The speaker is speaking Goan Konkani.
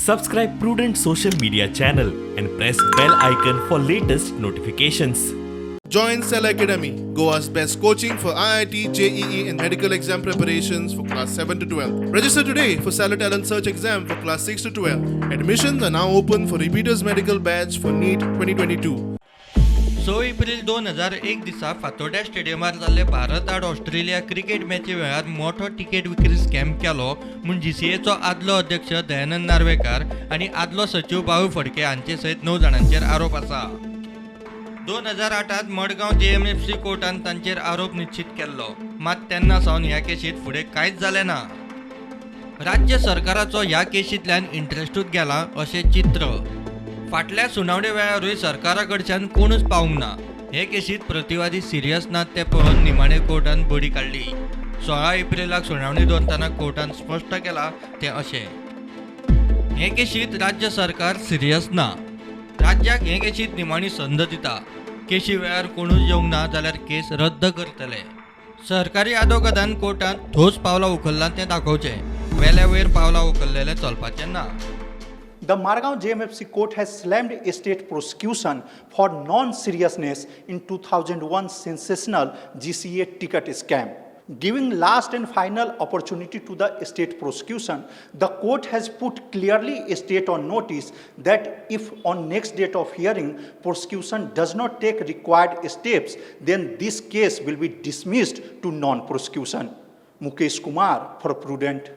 Subscribe Prudent social media channel and press bell icon for latest notifications. Join Cell Academy, Goa's best coaching for IIT, JEE, and medical exam preparations for class 7 to 12. Register today for Stellar Talent Search exam for class 6 to 12. Admissions are now open for repeaters medical batch for NEET 2022. स एप्रील 2001 दिसा फातोड्ड्या स्टेडियमार जाल्ले भारत आड ऑस्ट्रेलिया क्रिकेट मॅची वेळार मोठो तिकेट विक्री स्कॅम केलो म्हूण जीसीएचो आदलो अध्यक्ष दयानंद नार्वेकार आनी आदलो सचीव बाळू फडके हांचे सयत णव जाणांचेर आरोप आसा. 2008त मडगांव जेएमएफसी कोर्टान तांचेर आरोप निश्चित केल्लो, मात तेन्ना सावन ह्या केशींत फुडें कांयच जालें ना. राज्य सरकाराचो ह्या केशींतल्यान इंट्रस्टूच गेला अशें चित्र. फाटल्या सुनावणे वेळारूय सरकारा कडच्यान कोणूच पावूंक ना. हे केशींत प्रतिवादी सिरियस नात तें पळोवन निमाणे कोर्टान बडी काडली. 16 एप्रिलाक सुनावणी दवरतना कोर्टान स्पश्ट केलां तें अशें: हे केशींत राज्य सरकार सिरियस ना. राज्याक हे केशींत निमाणी संद दिता. केशी वेळार कोणूच येवंक ना जाल्यार केस रद्द करतले. सरकारी आदवोगादान कोर्टांत ठोस पावलां उखल्लां तें दाखोवचें. वेल्या वयर पावलां उखल्लेलें चलपाचें ना. The Margao JMFC court has slammed state prosecution for non-seriousness in 2001 sensational GCA ticket scam. Giving last and final opportunity to the state prosecution, the court has put clearly state on notice that if on next date of hearing prosecution does not take required steps, then this case will be dismissed to non-prosecution. Mukesh Kumar for Prudent.